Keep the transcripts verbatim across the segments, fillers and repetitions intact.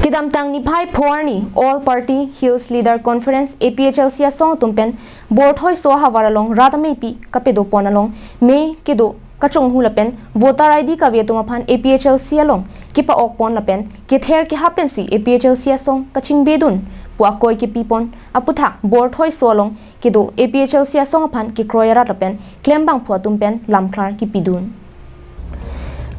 Kedamtang niphai pho arni All Party Hills Leader Conference, A P H L C asong atum pen Borthoiso ahavar along rat amepi kapedopon along me kedo kachonghu lapen voter I D kave atum aphan A P H L C along kepa-okpon lapen kether kehap pensi A P H L C asong kachingbedun pu akoi kepipon aputhak Borthoiso along kedo A P H L C asong aphan kekroi arat lapen klembangphu atum pen lamklar kepidun.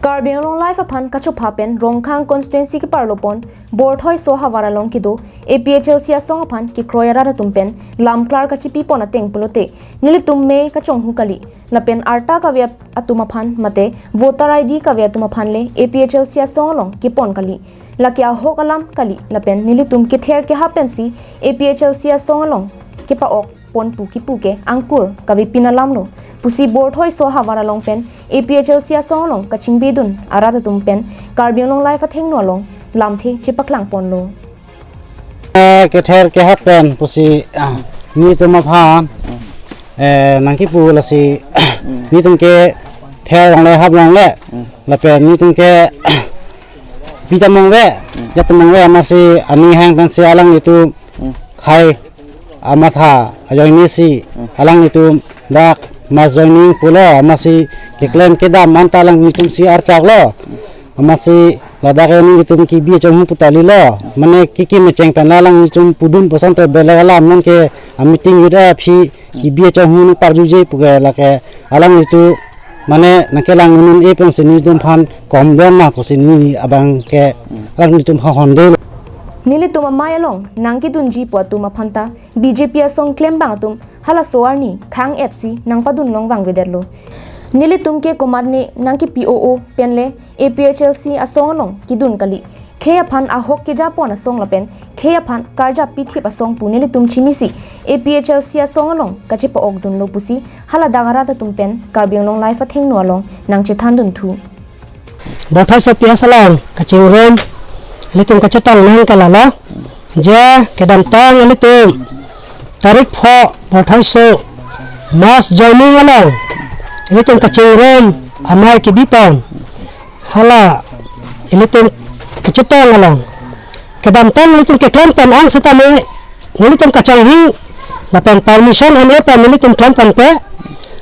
Karbi Anglong Live aphan kachopha pen Rongkhang constituency keparlopon Borthoiso ahavar along kedo A P H L C asong aphan kekroi arat atum pen lamklar kachipipon ateng pulote nelitum me kachonghu kali lapen arta kave atum aphan mate voter I D kave atum aphan le A P H L C asong along kepon kali. Lake ahok alam kali lapen nelitum kether kehap pensi A P H L C asong along kepa-okpon pu kipu ke angkur kavepin alamlo pusi Borthoiso ahavar along pen A P H L C asong along kachingbedun arat atum pen Karbi Anglong Live athengno along lamthe chepaklangponlo. Eh, kether kehap pen pusi, ah, nelitum aphan, eh, nangkipu lasi, nelitum kether longle hap longle, lapen nelitum ke pi ta mong ve, ya ta mong ve amatsi aning hang pensi alanglitum khai amatha ajoine si alanglitum dak mass joining pulo amatsi keklem kedam anta alanglitum si archaklo. Amatsi ladak nelitum kebi chonghu putalilo. Mane kiki mecheng pen alanglitum pudun puson te belek alam nonke a meeting youth aphi kebi chonghu nangparjuje puke lake alanglitum mane nangkelang un'un-e pensi nelitum aphan komdon ma pusi neli abang ke alanglitum ha honde. Nelitum amei along nangkedunji pu atum aphanta B J P asong klembang atum halaso arni khang-etsi nangpadun long vangvedetlo. Nelitum ke komatne nangkepi-o-o penle A P H L C asong along kedun kali. Khei aphan ahok kejapon asong lapen khei aphan karjap pithip asong pu nelitum chinisi A P H L C asong along kachepa-okdunlo pusi haladak arat atum pen Karbi Anglong Live athengno along nangchethandunthu. Borthoiso P S along kachingrum ilitum kachetong nang ke lalo. Je kedamtang ilitum tarik pho Borthoiso mass joining along ilitum kachingrum amei kebipon. Hala ilitum kachetong along kedamtang ilitum keklem pen an setame nelitum kachonghu lapen permission an-e pen nelitum klem pen pe.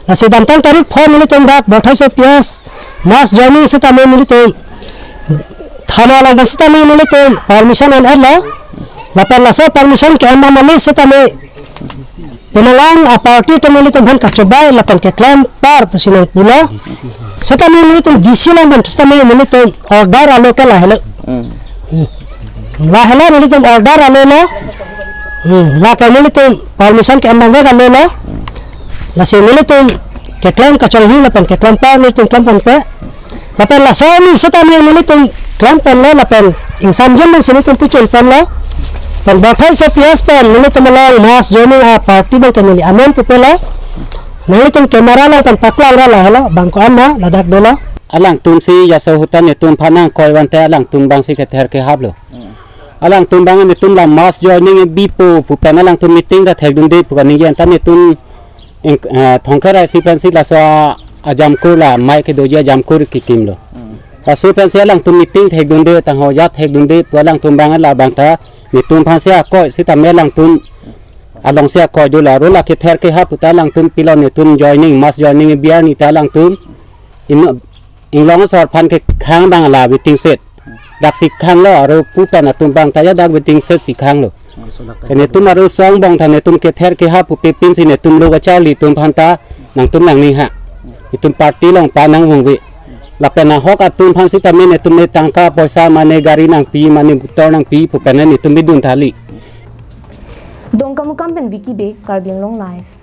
Lasi damtang tarik pho nelitum dak Borthoiso P S mass joining setame nelitum thana along pen setame nelitum permission an-etlo. Lapen laso permission ke-en ma mali setame penang an a-party atum nelitum aphan kachobai lapen keklem par pusi nangpulo. Setame nelitum D C along pen setame nelitum order alo ke lahelo. Hmm. Lahelo nelitum order alolo. Hmm. Lake nelitum permission ke-en abang ke alolo. Lasi nelitum keklem kachonghu lapen keklem par nelitum klem pen pe. Lapen laso arni setame nelitum klem penlo lapen ingsamjin pensi nelitum pichun penlo. Pen Borthoiso P S pen nelitum along mass joining a-party abang ke neli amen pupelo. Nelitum camera along pen paklang ra lahelo bang ko-an ma ladak dolo. Alangtum si jaso hutan netum aphan nangkoi vante alangtum abang si kether kehaplo. Alangtum abang netum la mass joining bipo pu pen alangtum meeting ta thekdunde pu kaningje anta netum ing-, eh, Thongkherai si pensi laso a-, ajamkur la mei kedoji ajamkur kekimlo. Hmm. Laso pensi alangtum meeting thekdunde tangho ajat thekdunde pu alangtum abang la abang ta netum aphan si akoi setame alangtum along si akoi dola ro la kether kehap pu ta alangtum pilo netum joining mass joining bi arni ta alangtum im-, inglong asor aphan kekhang abang la waiting shed. Daksi khanglo aro pu pen atum abang ta ya dak waiting shed si khanglo. Netum aro song bong ta netum kether kehap pupe pinsi netum lo kacharli atum aphan ta nangtum nangning ha. Itum party along pa nangvungve. Lapen ahok atum aphan setame netum ne tangka poisa mane gari nangpi mane motor nangpi pu pen netum bidun thali. Dongkamukam pen Vicky Bey, Karbi Anglong Live.